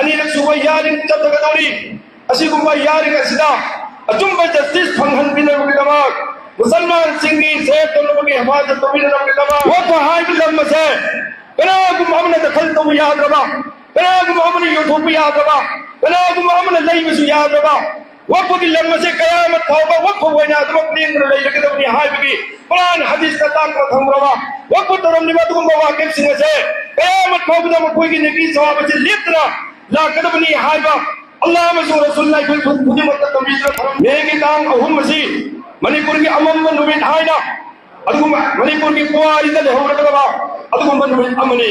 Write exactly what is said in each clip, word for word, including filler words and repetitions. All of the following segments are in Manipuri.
ꯑꯅꯤꯔꯛ ꯁꯨꯕ hearing ꯆꯠꯊꯒꯗꯧꯔꯤ꯫ ꯑꯁꯤꯒꯨꯝꯕ hearing ꯑꯁꯤꯗ ꯑꯆꯨꯝꯕ justice ꯐꯪꯍꯟꯕꯤꯅꯕꯒꯤꯗꯃꯛ, ꯃꯨꯁꯜꯃꯥꯟꯁꯤꯡꯒꯤ safe ꯇꯧꯅꯕꯒꯤ, ꯍꯤꯐꯥꯖꯠ ꯇꯧꯕꯤꯅꯕꯒꯤꯗꯃꯛ, ꯋꯛꯐ ꯍꯥꯏꯕ ꯂꯝ ꯑꯁꯦ ꯀꯅꯥꯒꯨꯝꯕ ꯑꯃꯅ ꯗꯈꯜ ꯇꯧꯕ ꯌꯥꯗ꯭ꯔꯕ, ꯀꯅꯥꯒꯨꯝꯕ ꯑꯃꯅ ꯌꯣꯟꯊꯣꯛꯄ ꯌꯥꯗ꯭ꯔꯕ, ꯀꯅꯥꯒꯨꯝꯕ ꯑꯃꯅ ꯂꯩꯕꯁꯨ ꯌꯥꯗ꯭ꯔꯕ, ꯋꯛꯐꯒꯤ ꯂꯝ ꯑꯁꯦ ꯀꯌꯥꯃꯠ ꯐꯥꯎꯕ ꯋꯛꯐ ꯑꯣꯏꯅ ꯑꯗꯨꯃꯛ ꯂꯦꯡꯗꯅ ꯂꯩꯔꯒꯗꯕꯅꯤ ꯍꯥꯏꯕꯒꯤ ꯀꯨꯔꯥꯟ ꯍꯗꯤꯁꯇ ꯇꯥꯛꯄ ꯊꯝꯈ꯭ꯔꯕ, ꯋꯛꯐ ꯇꯧꯔꯝꯂꯤꯕ ꯑꯗꯨꯒꯨꯝꯕ ꯋꯥꯀꯤꯐꯁꯤꯡ ꯑꯁꯦ ꯀꯌꯥꯃꯠ ꯐꯥꯎꯕꯗ ꯃꯈꯣꯏꯒꯤ ꯅꯦꯀꯤ ꯁꯋꯥꯕ ꯑꯁꯤ ꯂꯦꯞꯇꯅ ꯂꯥꯛꯀꯗꯕꯅꯤ ꯍꯥꯏꯕ ꯑꯜꯂꯥꯍ ꯑꯃꯁꯨꯡ ꯔꯁꯨꯜꯅ ꯑꯩꯈꯣꯏ ꯈꯨꯗꯤꯡꯃꯛꯇ ꯇꯝꯕꯤꯗꯨꯅ ꯊꯝꯂꯝꯃꯤ꯫ ꯃꯦꯒꯤ ꯇꯥꯡ ꯑꯍꯨꯝ ꯑꯁꯤ ꯃꯅꯤꯄꯨꯔꯒꯤ ꯑꯃꯝꯕ ꯅꯨꯃꯤꯠ ꯍꯥꯏꯅ, ꯑꯗꯨꯒꯨꯝꯕ ꯃꯅꯤꯄꯨꯔꯒꯤ ꯄꯨꯋꯥꯔꯤꯗ ꯂꯩꯍꯧꯔꯒꯗꯕ ꯑꯗꯨꯒꯨꯝꯕ ꯅꯨꯃꯤꯠ ꯑꯃꯅꯤ꯫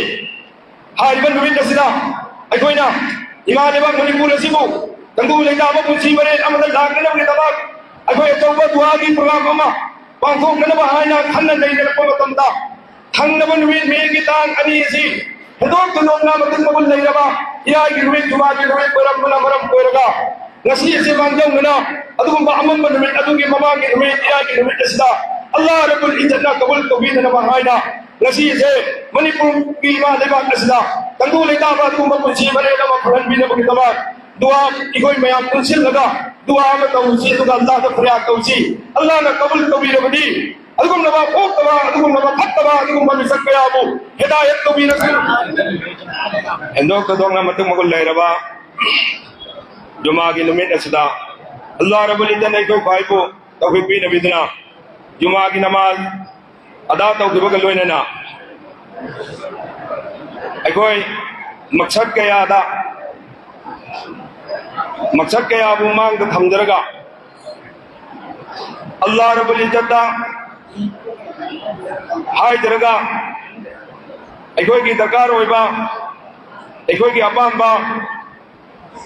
ꯍꯥꯏꯔꯤꯕ ꯅꯨꯃꯤꯠ ꯑꯁꯤꯗ ꯑꯩꯈꯣꯏꯅ ꯏꯃꯥ ꯂꯩꯕꯥꯛ ꯃꯅꯤꯄꯨꯔ ꯑꯁꯤꯕꯨ ꯇꯪꯗꯨ ꯂꯩꯇꯥꯕ ꯄꯨꯟꯁꯤ ꯃꯔꯦꯜ ꯑꯃꯗ ꯂꯥꯛꯅꯅꯕꯒꯤꯗꯃꯛ ꯑꯩꯈꯣꯏ ꯑꯆꯧꯕ ꯗꯨꯋꯥꯒꯤ program ꯑꯃ ꯄꯥꯡꯊꯣꯛꯅꯅꯕ ꯍꯥꯏꯅ ꯈꯟꯅ ꯅꯩꯅꯔꯛꯄ ꯃꯇꯝꯗ, ꯊꯪꯅꯕ ꯅꯨꯃꯤꯠ ꯃꯦꯒꯤ ꯇꯥꯡ ꯑꯅꯤ ꯑꯁꯤ ꯊꯣꯏꯗꯣꯛ ꯊꯣꯏꯗꯣꯛꯅ ꯃꯇꯤꯛ ꯃꯒꯨꯟ ꯂꯩꯔꯕ ꯏꯔꯥꯏꯒꯤ ꯅꯨꯃꯤꯠ, ꯖꯨꯃꯥꯒꯤ ꯅꯨꯃꯤꯠ ꯑꯣꯏꯔꯝꯕꯅ ꯃꯔꯝ ꯑꯣꯏꯔꯒ, ꯉꯁꯤ ꯑꯁꯤ ꯃꯥꯡꯖꯧꯅꯅ ꯑꯗꯨꯒꯨꯝꯕ ꯑꯃꯝꯕ ꯅꯨꯃꯤꯠ ꯑꯗꯨꯒꯤ ꯃꯃꯥꯡꯒꯤ ꯅꯨꯃꯤꯠ, ꯏꯔꯥꯏꯒꯤ ꯅꯨꯃꯤꯠ ꯑꯁꯤꯗ ꯑꯜꯂꯥꯍ ꯔꯕꯨꯜ ꯏꯖꯠꯅ ꯀꯕꯨꯜ ꯇꯧꯕꯤꯅꯅꯕ ꯍꯥꯏꯅ ꯉꯁꯤ ꯑꯁꯦ ꯃꯅꯤꯄꯨꯔꯒꯤ ꯏꯃꯥ ꯂꯩꯕꯥꯛ ꯑꯁꯤꯗ ꯇꯪꯗꯨ ꯂꯩꯇꯥꯕ ꯑꯗꯨꯒꯨꯝꯕ ꯄꯨꯟꯁꯤ ꯃꯔꯦꯜ ꯑꯃ ꯐꯪꯍꯟꯕꯤꯅꯕꯒꯤꯗꯃꯛ ꯗꯨꯋꯥ ꯑꯩꯈꯣꯏ ꯃꯌꯥꯝ ꯄꯨꯟꯁꯤꯜꯂꯒ ꯗꯨꯋꯥ ꯑꯃ ꯇꯧꯁꯤ, ꯑꯗꯨꯒ ꯑꯜꯂꯥꯍꯗ ꯐꯔꯤꯌꯥꯗ ꯇꯧꯁꯤ꯫ ꯑꯜꯂꯥꯍꯅ ꯀꯕꯨꯜ ꯇꯧꯕꯤꯔꯕꯗꯤ ꯑꯗꯨꯒꯨꯝꯂꯕ ꯑꯣꯛꯇꯕ, ꯑꯗꯨꯒꯨꯝꯂꯕ ꯐꯠꯇꯕ, ꯑꯗꯨꯒꯨꯝꯕ ꯃꯤꯁꯛ ꯀꯌꯥꯕꯨ ꯍꯤꯗꯥꯌꯠ ꯇꯧꯕꯤꯔꯁꯅꯨ꯫ ꯍꯦꯟꯗꯣꯛ ꯊꯣꯏꯗꯣꯛꯅ ꯃꯇꯤꯛ ꯃꯒꯨꯟ ꯂꯩꯔꯕ ꯖꯨꯃꯥꯒꯤ ꯅꯨꯃꯤꯠ ꯑꯁꯤꯗ ꯑꯜꯂꯥꯍ ꯔꯕꯨꯜ ꯏꯖꯠꯅ ꯑꯩꯈꯣꯏ ꯈ꯭ꯋꯥꯏꯕꯨ ꯇꯧꯐꯤꯛ ꯄꯤꯅꯕꯤꯗꯨꯅ ꯖꯨꯃꯥꯒꯤ ꯅꯃꯥꯖ ꯑꯗꯥ ꯇꯧꯈꯤꯕꯒ ꯂꯣꯏꯅꯅ ꯑꯩꯈꯣꯏ ꯃꯛꯁꯠ ꯀꯌꯥꯗ, ꯃꯛꯁꯠ ꯀꯌꯥꯕꯨ ꯃꯥꯡꯗ ꯊꯝꯖꯔꯒ ꯑꯜꯂꯥꯍ ꯔꯕꯨꯜ ꯏꯖꯠꯇ ꯍꯥꯏꯖꯔꯒ ꯑꯩꯈꯣꯏꯒꯤ ꯗꯔꯀꯥꯔ ꯑꯣꯏꯕ, ꯑꯩꯈꯣꯏꯒꯤ ꯑꯄꯥꯝꯕ,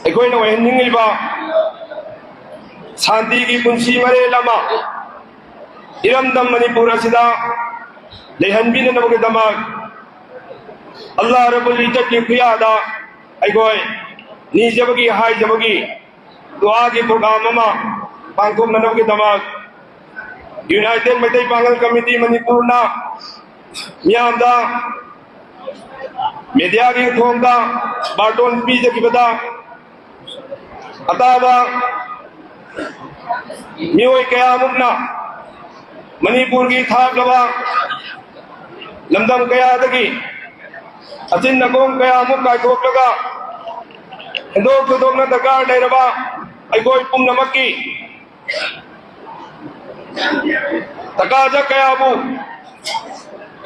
ꯑꯩꯈꯣꯏꯅ ꯑꯣꯏꯍꯟꯅꯤꯡꯉꯤꯕ ꯁꯥꯟꯇꯤꯒꯤ ꯄꯨꯟꯁꯤ ꯃꯔꯦꯜ ꯑꯃ ꯏꯔꯝꯗꯝ ꯃꯅꯤꯄꯨꯔ ꯑꯁꯤꯗ ꯂꯩꯍꯟꯕꯤꯅꯅꯕꯒꯤꯗꯃꯛ ꯑꯜꯂꯥꯍ ꯔꯕꯨꯜ ꯏꯖꯠꯀꯤ ꯈꯨꯌꯥꯗ ꯑꯩꯈꯣꯏ ꯅꯤꯖꯕꯒꯤ, ꯍꯥꯏꯖꯕꯒꯤ ꯗꯨꯋꯥꯒꯤ program ꯑꯃ ꯄꯥꯡꯊꯣꯛꯅꯅꯕꯒꯤꯗꯃꯛ United ꯃꯩꯇꯩ ꯄꯥꯉꯜ ꯀꯃꯤꯇꯤ ꯃꯅꯤꯄꯨꯔꯅ ꯃꯤꯌꯥꯝꯗ ꯃꯦꯗꯤꯌꯥꯒꯤ ꯊꯣꯡꯗ ꯕꯥꯔꯇꯣꯟ ꯄꯤꯖꯈꯤꯕꯗ ꯑꯇꯥꯕ ꯃꯤꯑꯣꯏ ꯀꯌꯥꯃꯨꯛꯅ ꯃꯅꯤꯄꯨꯔꯒꯤ ꯊꯥꯞꯂꯕ ꯂꯝꯗꯝ ꯀꯌꯥꯗꯒꯤ ꯑꯆꯤꯟ ꯑꯀꯣꯝ ꯀꯌꯥꯃꯨꯛ ꯀꯥꯏꯊꯣꯛꯂꯒ ꯍꯦꯟꯗꯣꯛ ꯊꯣꯏꯗꯣꯛꯅ ꯗꯔꯀꯥꯔ ꯂꯩꯔꯕ ꯑꯩꯈꯣꯏ ꯄꯨꯝꯅꯃꯛꯀꯤ ꯇꯀꯥꯖꯥ ꯀꯌꯥꯕꯨ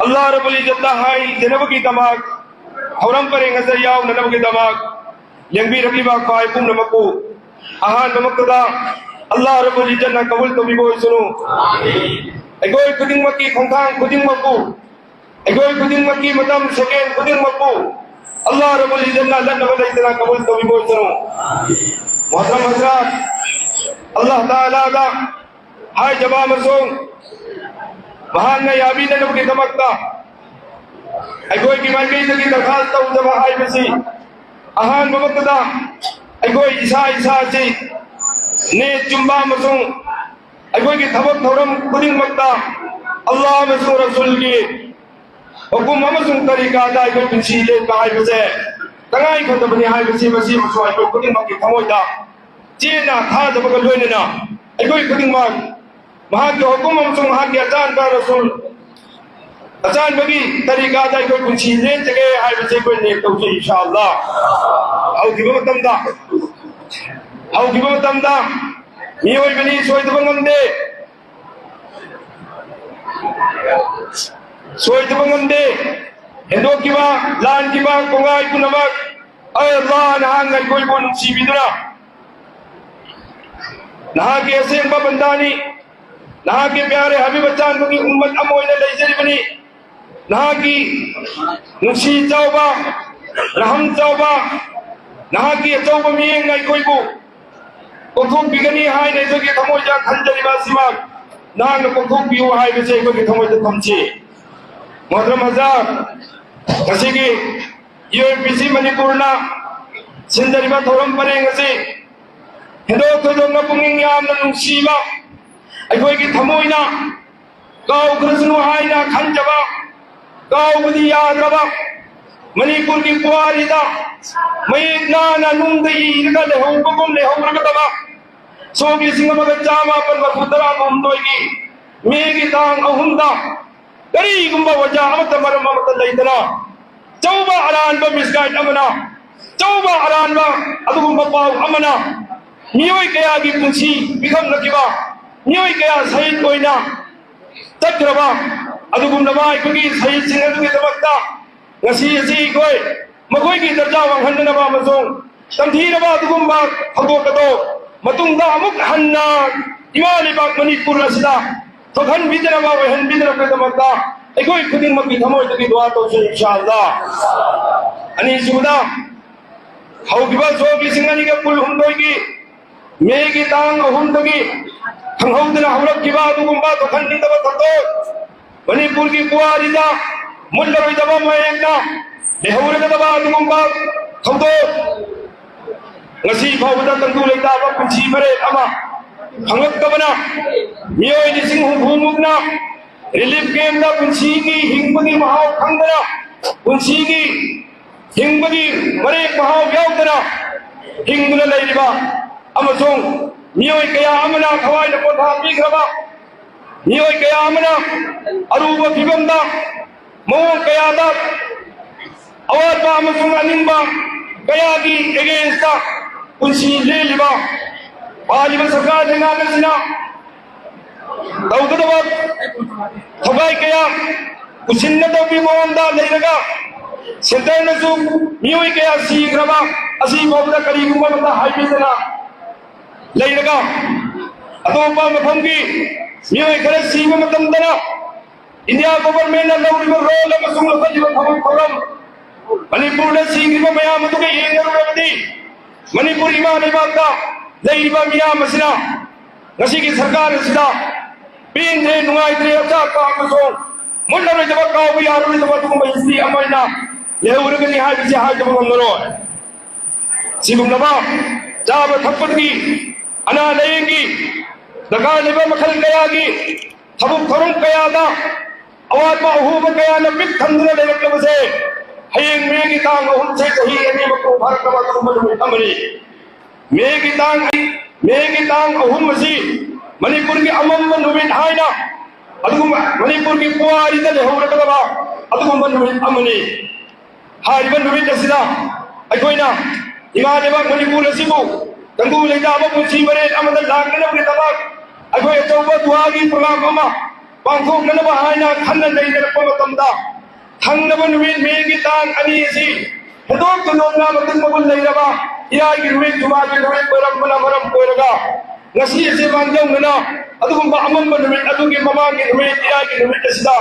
ꯑꯜꯂꯥꯍ ꯔꯕꯨꯜ ꯏꯖꯠꯇ ꯍꯥꯏꯖꯅꯕꯒꯤꯗꯃꯛ ꯊꯧꯔꯝ ꯄꯔꯦꯡ ꯑꯁꯤꯗ ꯌꯥꯎꯅꯅꯕꯒꯤꯗꯃꯛ ꯂꯦꯡꯕꯤꯔꯛꯂꯤꯕ ꯈ꯭ꯋꯥꯏ ꯄꯨꯝꯅꯃꯛꯄꯨ ꯑꯍꯥꯟꯕꯃꯛꯇꯗ ꯑꯜꯂꯥꯍ ꯔꯕꯨꯜ ꯏꯖꯠꯅ ꯀꯕꯨꯜ ꯇꯧꯕꯤꯕ ꯑꯣꯏꯁꯅꯨ꯫ ꯑꯩꯈꯣꯏ ꯈꯨꯗꯤꯡꯃꯛꯀꯤ ꯈꯣꯡꯊꯥꯡ ꯈꯨꯗꯤꯡꯃꯛꯄꯨ, ꯑꯩꯈꯣꯏ ꯈꯨꯗꯤꯡꯃꯛꯀꯤ ꯃꯇꯝ ꯁꯦꯀꯦꯟ ꯈꯨꯗꯤꯡꯃꯛꯄꯨ ꯑꯜꯂꯥꯍ ꯔꯕꯨꯜ ꯏꯖꯠꯅ ꯂꯠꯅꯕ ꯂꯩꯇꯅ ꯀꯕꯨꯜ ꯇꯧꯕꯤꯕ ꯑꯣꯏꯁꯅꯨ꯫ ꯃꯣꯍꯇꯔꯝ ꯍꯖꯔꯥꯠ, ꯑꯜꯂꯥꯍ ꯇꯥꯂꯥꯗ ꯍꯥꯏꯖꯕ ꯑꯃꯁꯨꯡ ꯃꯍꯥꯛꯅ ꯌꯥꯕꯤꯅꯅꯕꯒꯤꯗꯃꯛꯇ ꯑꯩꯈꯣꯏꯒꯤ ꯃꯥꯏꯀꯩꯗꯒꯤ ꯗꯔꯈꯥꯁ ꯇꯧꯖꯕ ꯍꯥꯏꯕꯁꯤ ꯑꯍꯥꯟꯕꯃꯛꯇꯗ ꯑꯩꯈꯣꯏ ꯏꯁꯥ ꯏꯁꯥꯁꯤ ꯅꯤꯌꯠ ꯆꯨꯝꯕ ꯑꯃꯁꯨꯡ ꯑꯩꯈꯣꯏꯒꯤ ꯊꯕꯛ ꯊꯧꯔꯝ ꯈꯨꯗꯤꯡꯃꯛꯇ ꯑꯜꯂꯥꯍ ꯑꯃꯁꯨꯡ ꯔꯁꯨꯜꯒꯤ ꯍꯨꯀꯨꯝ ꯑꯃꯁꯨꯡ ꯇꯔꯤꯀꯥꯗ ꯑꯩꯈꯣꯏ ꯄꯨꯟꯁꯤ ꯂꯦꯟꯕ ꯍꯥꯏꯕꯁꯦ ꯇꯉꯥꯏ ꯐꯗꯕꯅꯤ ꯍꯥꯏꯕꯁꯤ ꯃꯁꯤꯃꯁꯨ ꯑꯩꯈꯣꯏ ꯈꯨꯗꯤꯡꯃꯛꯀꯤ ꯊꯃꯣꯏꯗ ꯆꯦꯠꯅ ꯊꯥꯖꯕꯒ ꯂꯣꯏꯅꯅ ꯑꯩꯈꯣꯏ ꯈꯨꯗꯤꯡꯃꯛ ꯃꯍꯥꯛꯀꯤ ꯍꯨꯀꯨꯝ ꯑꯃꯁꯨꯡ ꯃꯍꯥꯛꯀꯤ ꯑꯆꯥꯟꯕ ꯔꯁꯨꯜ ꯑꯆꯥꯟꯕꯒꯤ ꯇꯔꯤꯀꯥꯗ ꯑꯩꯈꯣꯏ ꯄꯨꯟꯁꯤ ꯂꯦꯟꯖꯒꯦ ꯍꯥꯏꯕꯁꯤ ꯑꯩꯈꯣꯏ ꯅꯤꯌꯠ ꯇꯧꯖꯩ ꯏꯟꯁꯥ ꯑꯜꯂꯥꯍ꯫ ꯍꯧꯈꯤꯕ ꯃꯇꯝꯗ ꯍꯧꯈꯤꯕ ꯃꯇꯝꯗ ꯃꯤꯑꯣꯏꯕꯅꯤ ꯁꯣꯏꯗꯕ ꯉꯝꯗꯦ꯫ ꯁꯣꯏꯗꯕ ꯉꯝꯗꯦ꯫ ꯍꯦꯟꯗꯣꯛꯈꯤꯕ, ꯂꯥꯟꯈꯤꯕ ꯀꯣꯡꯒꯥꯏ ꯄꯨꯝꯅꯃꯛ ꯑꯩ ꯑꯜꯂꯥꯍ ꯅꯍꯥꯛꯅ ꯑꯩꯈꯣꯏꯕꯨ ꯅꯨꯡꯁꯤꯕꯤꯗꯨꯅ ꯅꯍꯥꯛꯀꯤ ꯑꯁꯦꯡꯕ ꯕꯟꯗꯥꯅꯤ꯫ ꯅꯍꯥꯛꯀꯤ ꯄ꯭ꯌꯥꯔꯦ ꯍꯕꯤꯕ ꯑꯆꯥꯟꯕꯒꯤ ꯎꯝꯃꯠ ꯑꯃ ꯑꯣꯏꯅ ꯂꯩꯖꯔꯤꯕꯅꯤ꯫ ꯅꯍꯥꯛꯀꯤ ꯅꯨꯡꯁꯤ ꯆꯥꯎꯕ, ꯔꯍꯝ ꯆꯥꯎꯕ, ꯅꯍꯥꯛꯀꯤ ꯑꯆꯧꯕ ꯃꯤꯠꯌꯦꯡꯅ ꯑꯩꯈꯣꯏꯕꯨ ꯀꯣꯛꯊꯣꯛꯄꯤꯒꯅꯤ ꯍꯥꯏꯅ ꯑꯩꯈꯣꯏꯒꯤ ꯊꯃꯣꯏꯗ ꯈꯟꯖꯔꯤꯕ ꯑꯁꯤꯃꯛ ꯅꯍꯥꯛꯅ ꯀꯣꯛꯊꯣꯛꯄꯤꯌꯨ ꯍꯥꯏꯕꯁꯤ ꯑꯩꯈꯣꯏꯒꯤ ꯊꯃꯣꯏꯗ ꯊꯝꯁꯤ꯫ ꯃꯣꯍꯇꯔꯝ ꯍꯖꯔꯥꯠ, ꯉꯁꯤꯒꯤ ꯌꯨ ꯑꯦꯝ ꯄꯤ ꯁꯤ ꯃꯅꯤꯄꯨꯔꯅ ꯁꯤꯟꯖꯔꯤꯕ ꯊꯧꯔꯝ ꯄꯔꯦꯡ ꯑꯁꯤ ꯍꯦꯟꯗꯣꯛ ꯊꯣꯏꯗꯣꯛꯅ ꯄꯨꯛꯅꯤꯡ ꯌꯥꯝꯅ ꯅꯨꯡꯁꯤꯕ, ꯑꯩꯈꯣꯏꯒꯤ ꯊꯃꯣꯏꯅ ꯀꯥꯎꯈ꯭ꯔꯁꯅꯨ ꯍꯥꯏꯅ ꯈꯟꯖꯕ, ꯀꯥꯎꯕꯗꯤ ꯌꯥꯗ꯭ꯔꯕ, ꯃꯅꯤꯄꯨꯔꯒꯤ ꯄꯨꯋꯥꯔꯤꯗ ꯃꯌꯦꯛ ꯅꯥꯟꯅ ꯅꯨꯡꯗ ꯏꯔꯒ ꯂꯩꯍꯧꯕꯒꯨꯝ ꯂꯩꯍꯧꯔꯒꯗꯕ ꯁꯣꯛ ꯂꯤꯁꯤꯡ ꯑꯃꯒ ꯆꯥꯃꯥꯄꯟ ꯃꯔꯐꯨ ꯇꯔꯥ ꯍꯨꯝꯗꯣꯏꯒꯤ ꯃꯦꯒꯤ ꯇꯥꯡ ꯑꯍꯨꯝꯗ ꯀꯔꯤꯒꯨꯝꯕ ꯋꯥꯖꯥ ꯑꯃꯠꯇ, ꯃꯔꯝ ꯑꯃꯠꯇ ꯂꯩꯇꯅ, ꯑꯆꯧꯕ ꯑꯔꯥꯟꯕ ꯃꯤꯁꯒꯥꯏꯗ ꯑꯃꯅ, ꯑꯆꯧꯕ ꯑꯔꯥꯟꯕ ꯑꯗꯨꯒꯨꯝꯕ ꯄꯥꯎ ꯑꯃꯅ ꯃꯤꯑꯣꯏ ꯀꯌꯥꯒꯤ ꯄꯨꯟꯁꯤ ꯄꯤꯈꯝꯅꯈꯤꯕ, ꯃꯤꯑꯣꯏ ꯀꯌꯥ ꯁꯍꯤꯗ ꯑꯣꯏꯅ ꯆꯠꯈ꯭ꯔꯕ ꯑꯗꯨꯒꯨꯝꯂꯕ ꯑꯩꯈꯣꯏꯒꯤ ꯁꯍꯤꯗꯁꯤꯡ ꯑꯗꯨꯒꯤꯗꯃꯛꯇ ꯉꯁꯤ ꯑꯁꯤ ꯑꯩꯈꯣꯏ ꯃꯈꯣꯏꯒꯤ ꯗꯔꯖꯥ ꯋꯥꯡꯍꯟꯅꯅꯕ ꯑꯃꯁꯨꯡ ꯇꯝꯊꯤꯔꯕ ꯑꯗꯨꯒꯨꯝꯕ ꯊꯧꯗꯣꯛ ꯑꯗꯨ ꯃꯇꯨꯡꯗ ꯑꯃꯨꯛ ꯍꯟꯅ ꯏꯃꯥ ꯂꯩꯕꯥꯛ ꯃꯅꯤꯄꯨꯔ ꯑꯁꯤꯗ ꯊꯣꯛꯍꯟꯕꯤꯗꯅꯕ, ꯑꯣꯏꯍꯟꯕꯤꯗꯅꯕꯒꯤꯗꯃꯛꯇ ꯑꯩꯈꯣꯏ ꯈꯨꯗꯤꯡꯃꯛꯀꯤ ꯊꯃꯣꯏꯗꯒꯤ ꯗꯨꯋꯥ ꯇꯧꯖꯩ, ꯏꯟꯁꯥ ꯑꯜꯂꯥ꯫ ꯑꯅꯤꯁꯨꯕꯗ, ꯍꯧꯈꯤꯕ ꯁꯣꯛ ꯂꯤꯁꯤꯡ ꯑꯅꯤꯒ ꯀꯨꯟꯍꯨꯝꯗꯣꯏꯒꯤ ꯃꯦꯒꯤ ꯇꯥꯡ ꯑꯍꯨꯝꯗꯒꯤ ꯈꯪꯍꯧꯗꯅ ꯍꯧꯔꯛꯈꯤꯕ ꯑꯗꯨꯒꯨꯝꯕ ꯊꯣꯛꯍꯟꯅꯤꯡꯗꯕ ꯊꯧꯗꯣꯛ, ꯃꯅꯤꯄꯨꯔꯒꯤ ꯄꯨꯋꯥꯔꯤꯗ ꯃꯨꯠꯂꯔꯣꯏꯗꯕ ꯃꯌꯦꯛꯅ ꯂꯩꯍꯧꯔꯒꯗꯕ ꯑꯗꯨꯒꯨꯝꯕ ꯊꯧꯗꯣꯛ, ꯉꯁꯤ ꯐꯥꯎꯕꯗ ꯇꯪꯗꯨ ꯂꯩꯇꯥꯕ ꯄꯨꯟꯁꯤ ꯃꯔꯦꯜ ꯑꯃ ꯐꯪꯂꯛꯇꯕꯅ, ꯃꯤꯑꯣꯏ ꯂꯤꯁꯤꯡ ꯍꯨꯝꯐꯨ ꯃꯨꯛꯅ ꯔꯤꯂꯤꯐ ꯀꯦꯝꯗ ꯄꯨꯟꯁꯤꯒꯤ ꯍꯤꯡꯕꯒꯤ ꯃꯍꯥꯎ ꯈꯪꯗꯅ, ꯄꯨꯟꯁꯤꯒꯤ ꯍꯤꯡꯕꯒꯤ ꯃꯔꯦꯛ ꯃꯍꯥꯎ ꯌꯥꯎꯗꯅ ꯍꯤꯡꯗꯨꯅ ꯂꯩꯔꯤꯕ ꯑꯃꯁꯨꯡ ꯃꯤꯑꯣꯏ ꯀꯌꯥ ꯑꯃꯅ ꯊꯋꯥꯏꯅ ꯄꯣꯊꯥ ꯄꯤꯈ꯭ꯔꯕ, ꯃꯤꯑꯣꯏ ꯀꯌꯥ ꯑꯃꯅ ꯑꯔꯨꯕ ꯐꯤꯕꯝꯗ, ꯃꯑꯣꯡ ꯀꯌꯥꯗ ꯑꯋꯥꯠꯄ ꯑꯃꯁꯨꯡ ꯑꯅꯤꯡꯕ ꯀꯌꯥꯒꯤ ꯑꯦꯒꯦꯟꯁꯇ ꯄꯨꯟꯁꯤ ꯂꯦꯜꯂꯤꯕ ꯄꯥꯜꯂꯤꯕ ꯁꯔꯀꯥꯔ ꯂꯩꯉꯥꯛ ꯑꯁꯤꯅ ꯇꯧꯒꯗꯕ ꯊꯧꯒꯥꯏ ꯀꯌꯥ ꯎꯁꯤꯟꯅꯗꯕꯒꯤ ꯃꯑꯣꯡꯗ ꯂꯩꯔꯒ, ꯁꯦꯟꯇꯔꯅꯁꯨ ꯃꯤꯑꯣꯏ ꯀꯌꯥ ꯁꯤꯈ꯭ꯔꯕ ꯑꯁꯤ ꯐꯥꯎꯕꯗ ꯀꯔꯤꯒꯨꯝꯕ ꯑꯃꯠꯇ ꯍꯥꯏꯕꯤꯗꯅ ꯂꯩꯔꯒ, ꯑꯇꯣꯞꯄ ꯃꯐꯝꯒꯤ ꯃꯤꯑꯣꯏ ꯈꯔ ꯁꯤꯕ ꯃꯇꯝꯗꯅ ꯏꯟꯗꯤꯌꯥ ꯒꯣꯚꯔꯟꯃꯦꯟꯠꯅ ꯂꯧꯔꯤꯕ ꯔꯣꯜ ꯑꯃꯁꯨꯡ ꯂꯧꯈꯠꯂꯤꯕ ꯊꯕꯛ ꯊꯧꯔꯝ, ꯃꯅꯤꯄꯨꯔꯗ ꯁꯤꯈ꯭ꯔꯤꯕ ꯃꯌꯥꯝ ꯑꯗꯨꯒ ꯌꯦꯡꯅꯔꯨꯔꯕꯗꯤ, ꯃꯅꯤꯄꯨꯔ ꯏꯃꯥ ꯂꯩꯕꯥꯛꯇ ꯂꯩꯔꯤꯕ ꯃꯤꯌꯥꯝ ꯑꯁꯤꯅ ꯉꯁꯤꯒꯤ ꯁꯔꯀꯥꯔ ꯑꯁꯤꯗ ꯄꯦꯟꯗ꯭ꯔꯦ, ꯅꯨꯡꯉꯥꯏꯇ꯭ꯔꯦ, ꯑꯆꯥꯛꯄ ꯑꯃꯁꯨꯡ ꯃꯨꯠꯂꯔꯣꯏꯗꯕ, ꯀꯥꯎꯕ ꯌꯥꯔꯔꯣꯏꯗꯕ ꯑꯗꯨꯒꯨꯝꯕ ꯍꯤꯁꯇ꯭ꯔꯤ ꯑꯃ ꯑꯣꯏꯅ ꯂꯩꯍꯧꯔꯒꯅꯤ ꯍꯥꯏꯕꯁꯤ ꯍꯥꯏꯗꯕ ꯉꯝꯂꯔꯣꯏ꯫ ꯁꯤꯒꯨꯝꯂꯕ ꯆꯥꯕ ꯊꯛꯄꯒꯤ, ꯑꯅꯥ ꯂꯥꯏꯌꯦꯡꯒꯤ, ꯗꯔꯀꯥꯔ ꯂꯩꯕ ꯃꯈꯜ ꯀꯌꯥꯒꯤ ꯊꯕꯛ ꯊꯧꯔꯝ ꯀꯌꯥꯗ ꯑꯋꯥꯠꯄ ꯑꯍꯣꯕ ꯀꯌꯥꯅ ꯄꯤꯛ ꯊꯟꯗꯨꯅ ꯂꯩꯔꯛꯂꯕꯁꯦ ꯍꯌꯦꯡ ꯃꯦꯒꯤ ꯇꯥꯡ ꯑꯍꯨꯝꯁꯦ ꯆꯍꯤ ꯑꯅꯤ ꯃꯄꯨꯡ ꯐꯥꯔꯛꯂꯕ ꯑꯗꯨꯒꯨꯝꯕ ꯅꯨꯃꯤꯠ ꯑꯃꯅꯤ꯫ ꯃꯦꯒꯤ ꯇꯥꯡ, ꯃꯦꯒꯤ ꯇꯥꯡ ꯑꯍꯨꯝ ꯑꯁꯤ ꯃꯅꯤꯄꯨꯔꯒꯤ ꯑꯃꯝꯕ ꯅꯨꯃꯤꯠ ꯍꯥꯏꯅ, ꯑꯗꯨꯒꯨꯝꯕ ꯃꯅꯤꯄꯨꯔꯒꯤ ꯄꯨꯋꯥꯔꯤꯗ ꯂꯩꯍꯧꯔꯒꯗꯕ ꯑꯗꯨꯒꯨꯝꯕ ꯅꯨꯃꯤꯠ ꯑꯃꯅꯤ꯫ ꯍꯥꯏꯔꯤꯕ ꯅꯨꯃꯤꯠ ꯑꯁꯤꯗ ꯑꯩꯈꯣꯏꯅ ꯏꯃꯥ ꯂꯩꯕꯥꯛ ꯃꯅꯤꯄꯨꯔ ꯑꯁꯤꯕꯨ ꯇꯪꯗꯨ ꯂꯩꯇꯥꯕ ꯄꯨꯟꯁꯤ ꯃꯔꯦꯜ ꯑꯃꯗ ꯂꯥꯛꯅꯅꯕꯒꯤꯗꯃꯛ ꯑꯩꯈꯣꯏ ꯑꯆꯧꯕ ꯗꯨꯋꯥꯒꯤ ꯄ꯭ꯔꯣꯒ꯭ꯔꯥꯝ ꯑꯃ ꯄꯥꯡꯊꯣꯛꯅꯅꯕ ꯍꯥꯏꯅ ꯈꯟꯅ ꯅꯩꯅꯔꯛꯄ ꯃꯇꯝꯗ, ꯊꯪꯅꯕ ꯅꯨꯃꯤꯠ ꯃꯦꯒꯤ ꯇꯥꯡ ꯑꯅꯤ ꯑꯁꯤ ꯍꯦꯟꯗꯣꯛ ꯊꯣꯏꯗꯣꯛꯅ ꯃꯇꯨꯡ ꯃꯒꯨꯟ ꯂꯩꯔꯕ ꯏꯔꯥꯏꯒꯤ ꯅꯨꯃꯤꯠ, ꯖꯨꯃꯥꯒꯤ ꯅꯨꯃꯤꯠ ꯑꯣꯏꯔꯝꯕꯅ ꯃꯔꯝ ꯑꯣꯏꯔꯒ, ꯉꯁꯤ ꯑꯁꯤ ꯃꯥꯡꯖꯧꯅꯅ ꯑꯗꯨꯒꯨꯝꯕ ꯑꯃꯝꯕ ꯅꯨꯃꯤꯠ ꯑꯗꯨꯒꯤ ꯃꯃꯥꯡꯒꯤ ꯅꯨꯃꯤꯠ, ꯏꯔꯥꯏꯒꯤ ꯅꯨꯃꯤꯠ ꯑꯁꯤꯗ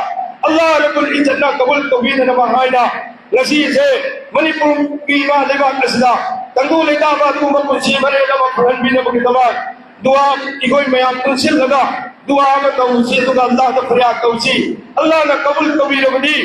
ꯑꯜꯂꯥꯍ ꯔꯕꯨꯜ ꯏꯖꯠꯅ ꯀꯕꯨꯜ ꯇꯧꯕꯤꯅꯅꯕ ꯍꯥꯏꯅ, ꯉꯁꯤꯁꯦ ꯃꯅꯤꯄꯨꯔꯒꯤ ꯏꯃꯥ ꯂꯩꯕꯥꯛ ꯑꯁꯤꯗ ꯇꯪꯗꯨ ꯂꯩꯇꯥꯕ ꯑꯗꯨꯒꯨꯝꯕ ꯄꯨꯟꯁꯤ ꯃꯔꯦꯜ ꯑꯃ ꯐꯪꯍꯟꯕꯤꯅꯕꯒꯤꯗꯃꯛ ꯗꯨꯋꯥ ꯑꯩꯈꯣꯏ ꯃꯌꯥꯝ ꯄꯨꯟꯁꯤꯜꯂꯒ ꯗꯨꯋꯥ ꯑꯃ ꯇꯧꯁꯤ, ꯑꯗꯨꯒ ꯑꯜꯂꯥꯍꯗ ꯐꯔꯤꯌꯥꯗ ꯇꯧꯁꯤ꯫ ꯑꯜꯂꯥꯍꯅ ꯀꯕꯨꯜ ꯇꯧꯕꯤꯔꯕꯗꯤ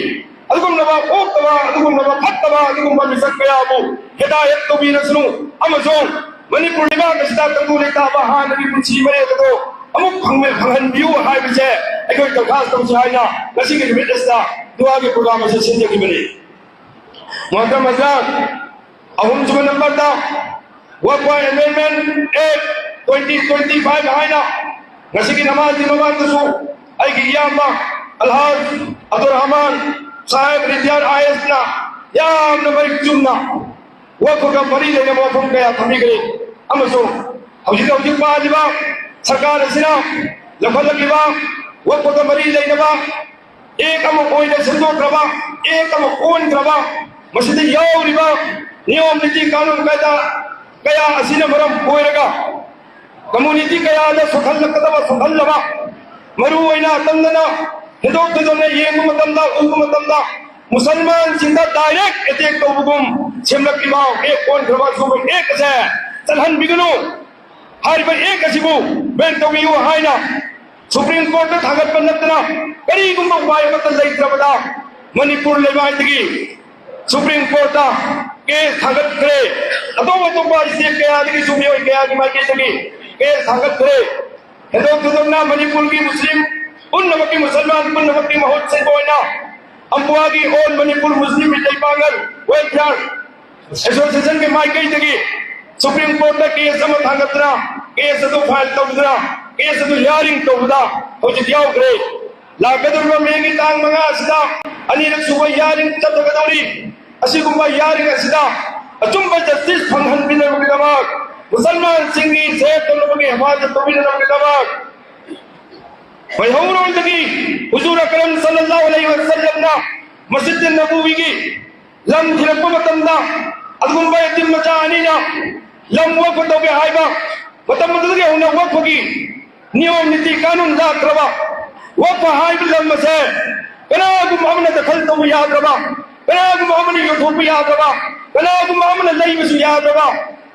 ꯑꯗꯨꯒꯨꯝꯂꯕ ꯑꯣꯛꯇꯕ, ꯑꯗꯨꯒꯨꯝꯂꯕ ꯐꯠꯇꯕ, ꯑꯗꯨꯒꯨꯝꯕ ꯃꯤꯁꯛ ꯀꯌꯥꯕꯨ ꯍꯤꯗꯥꯌꯠ ꯇꯧꯕꯤꯔꯁꯅꯨ, ꯑꯃꯁꯨꯡ ꯃꯅꯤꯄꯨꯔ ꯂꯩꯕꯥꯛ ꯑꯁꯤꯗ ꯇꯪꯗꯨ ꯂꯩꯇꯥꯕ ꯍꯥꯟꯅꯒꯤ ꯄꯨꯟꯁꯤ ꯃꯔꯦꯜ ꯑꯗꯨ ꯑꯃꯨꯛ ꯐꯪꯍꯟꯕꯤꯌꯨ ꯍꯥꯏꯕꯁꯦ ꯑꯩꯈꯣꯏ ꯗꯔꯈꯥꯁ ꯇꯧꯁꯤ ꯍꯥꯏꯅ ꯉꯁꯤꯒꯤ ꯅꯨꯃꯤꯠ ꯑꯁꯤꯗ ꯗꯨꯋꯥꯒꯤ ꯄ꯭ꯔꯣꯒ꯭ꯔꯥꯝ ꯑꯁꯤ ꯁꯤꯟꯖꯈꯤꯕꯅꯤ꯫ ꯃꯨꯍꯇꯔꯝ ꯍꯖꯔꯥꯠ, ꯑꯍꯨꯝꯁꯨꯕ ꯅꯝꯕꯔꯗ Waqf Amendment Act twenty twenty five ꯍꯥꯏꯅ ꯉꯁꯤꯒꯤ ꯅꯃꯥꯖꯒꯤ ꯃꯃꯥꯡꯗꯁꯨ ꯑꯩꯒꯤ ꯏꯌꯥꯝꯕ ꯑꯜꯍꯥꯖ ꯑꯕꯗꯨꯔ ꯔꯍꯃꯥꯟ ꯁꯥꯍꯦꯕ ꯔꯤꯇꯥꯌꯔ IASꯅ ꯌꯥꯝꯅ ꯃꯔꯤꯛ ꯆꯨꯝꯅ ꯋꯛꯐꯒ ꯃꯔꯤ ꯂꯩꯅꯕ ꯋꯥꯐꯝ ꯀꯌꯥ ꯊꯝꯕꯤꯈ꯭ꯔꯦ꯫ ꯑꯃꯁꯨꯡ ꯍꯧꯖꯤꯛ ꯍꯧꯖꯤꯛ ꯄꯥꯜꯂꯤꯕ ꯁꯔꯀꯥꯔ ꯑꯁꯤꯅ ꯂꯧꯈꯠꯂꯛꯂꯤꯕ ꯋꯛꯐꯒ ꯃꯔꯤ ꯂꯩꯅꯕ ꯑꯦꯛ ꯑꯃ ꯑꯣꯏꯅ ꯁꯦꯝꯗꯣꯛꯈ꯭ꯔꯕ, ꯑꯦꯛ ꯑꯃ ꯑꯣꯟꯈ꯭ꯔꯕ, ꯃꯁꯤꯗ ꯌꯥꯎꯔꯤꯕ ꯅꯤꯌꯣꯝ ꯅꯤꯇꯤ ꯀꯥꯅꯨꯟ ꯀꯥꯏꯗꯥ ꯀꯌꯥ ꯑꯁꯤꯅ ꯃꯔꯝ ꯑꯣꯏꯔꯒ ꯀꯝꯃꯨꯅꯤꯇꯤ ꯀꯌꯥꯗ ꯁꯣꯛꯍꯜꯂꯛꯀꯗꯕ, ꯁꯣꯛꯍꯜꯂꯕ, ꯃꯔꯨ ꯑꯣꯏꯅ ꯑꯇꯝꯅꯅ ꯍꯦꯟꯗꯣꯛ ꯊꯣꯏꯗꯣꯛꯅ ꯌꯦꯡꯕ ꯃꯇꯝꯗ, ꯎꯕ ꯃꯇꯝꯗ ꯃꯨꯁꯜꯃꯥꯟꯁꯤꯡꯗ ꯗꯥꯏꯔꯦꯛ ꯑꯦꯇꯦꯛ ꯇꯧꯕꯒꯨꯝ ꯁꯦꯝꯂꯛꯂꯤꯕ ꯑꯦꯛ ꯑꯣꯟꯈ꯭ꯔꯕ ꯁꯤꯒꯨꯝꯕ ꯑꯦꯛ ꯑꯁꯦ ꯆꯠꯍꯟꯕꯤꯒꯅꯨ꯫ ꯍꯥꯏꯔꯤꯕ ꯑꯦꯛ ꯑꯁꯤꯕꯨ ꯕꯦꯟ ꯇꯧꯕꯤꯌꯨ ꯍꯥꯏꯅ ꯁꯨꯄ꯭ꯔꯤꯝ ꯀꯣꯔꯠꯇ ꯊꯥꯡꯒꯠꯄ ꯅꯠꯇꯅ ꯀꯔꯤꯒꯨꯝꯕ ꯎꯄꯥꯏ ꯑꯃꯠꯇ ꯂꯩꯇ꯭ꯔꯕꯗ ꯃꯅꯤꯄꯨꯔ ꯂꯩꯃꯥꯏꯗꯒꯤ ꯁꯨꯄ꯭ꯔꯤꯝ ꯀꯣꯔꯠꯇ ꯀꯦꯁ ꯊꯥꯡꯒꯠꯈ꯭ꯔꯦ꯫ ꯑꯇꯣꯞ ꯑꯇꯣꯞꯄ ꯁ꯭ꯇꯦꯠ ꯀꯌꯥꯗꯒꯤꯁꯨ, ꯃꯤꯑꯣꯏ ꯀꯌꯥꯒꯤ ꯃꯥꯏꯀꯩꯗꯒꯤ ꯀꯦꯁ ꯊꯥꯡꯒꯠꯈ꯭ꯔꯦ꯫ ꯍꯦꯟꯗꯣꯛ ꯊꯣꯏꯗꯣꯛꯅ ꯃꯅꯤꯄꯨꯔꯒꯤ ꯃꯨꯁꯂꯤꯝ ꯄꯨꯝꯅꯃꯛꯀꯤ, ꯃꯨꯁꯜꯃꯥꯟ ꯄꯨꯝꯅꯃꯛꯀꯤ ꯃꯍꯨꯠ ꯁꯤꯟꯕ ꯑꯣꯏꯅ ꯑꯝꯄꯨꯋꯥꯒꯤ ꯑꯣꯜ ꯃꯅꯤꯄꯨꯔ ꯃꯨꯁꯂꯤꯝ ꯃꯤꯇꯩ ꯄꯥꯉꯜ ꯋꯦꯜꯐꯤꯌꯔ ꯑꯦꯁꯣꯁꯤꯌꯦꯁꯟꯒꯤ ꯃꯥꯏꯀꯩꯗꯒꯤ ꯁꯨꯄ꯭ꯔꯤꯝ ꯀꯣꯔꯠꯇ ꯀꯦꯁ ꯑꯃ ꯊꯥꯡꯒꯠꯇꯅ, ꯀꯦꯁ ꯑꯗꯨ ꯐꯥꯏꯜ ꯇꯧꯗꯅ, ꯀꯦꯁ ꯑꯗꯨ ꯍꯤꯌꯥꯔꯤꯡ ꯇꯧꯕꯗ ꯍꯧꯖꯤꯛ ꯌꯥꯎꯈ꯭ꯔꯦ꯫ ꯂꯥꯛꯀꯗꯧꯔꯤꯕ ꯃꯦꯒꯤ ꯇꯥꯡ ꯃꯉꯥ ꯑꯁꯤꯗ ꯑꯅꯤꯔꯛ ꯁꯨꯕ ꯍꯤꯌꯥꯔꯤꯡ ꯆꯠꯊꯒꯗꯧꯔꯤ꯫ ꯑꯁꯤꯒꯨꯝꯕ ꯍꯤꯌꯥꯔꯤꯡ ꯑꯁꯤꯗ ꯑꯆꯨꯝꯕ ꯖꯁꯇꯤꯁ ꯐꯪꯍꯟꯕꯤꯅꯕꯒꯤꯗꯃꯛ, ꯃꯨꯁꯜꯃꯥꯟꯁꯤꯡꯒꯤ ꯁꯦꯐ ꯇꯧꯅꯕꯒꯤ, ꯍꯤꯐꯥꯖꯠ ꯇꯧꯕꯤꯅꯕꯒꯤꯗꯃꯛ, ꯃꯩꯍꯧꯔꯣꯟꯗꯒꯤ ꯍꯨꯖꯨꯔ ꯑꯀꯔꯝ ꯁꯜꯂꯜꯂꯥꯍꯨ ꯑꯂꯩꯍꯤ ꯋꯁꯜꯂꯝꯅ ꯃꯁꯖꯤꯗ ꯅꯕꯨꯋꯤꯒꯤ ꯂꯝ ꯊꯤꯔꯛꯄ ꯃꯇꯝꯗ, ꯑꯗꯨꯒꯨꯝꯕ ꯌꯦꯇꯤꯝ ꯃꯆꯥ ꯑꯅꯤꯅ ꯂꯝ ꯋꯛꯐ ꯇꯧꯒꯦ ꯍꯥꯏꯕ ꯃꯇꯝ ꯑꯗꯨꯗꯒꯤ ꯍꯧꯅ ꯋꯛꯐꯒꯤ ꯅꯤꯌꯣꯝ ꯅꯤꯇꯤ ꯀꯥꯅꯨꯟ ꯂꯥꯛꯈ꯭ꯔꯕ, ꯋꯛꯐ ꯍꯥꯏꯕ ꯂꯝ ꯑꯁꯦ ꯀꯅꯥꯒꯨꯝꯕ ꯑꯃꯅ ꯗꯈꯜ ꯇꯧꯕ ꯌꯥꯗ꯭ꯔꯕ, ꯀꯅꯥꯒꯨꯝꯕ ꯑꯃꯅ ꯌꯣꯟꯊꯣꯛꯄ ꯌꯥꯗ꯭ꯔꯕ, ꯀꯅꯥꯒꯨꯝꯕ ꯑꯃꯅ ꯂꯩꯕꯁꯨ ꯌꯥꯗ꯭ꯔꯕ,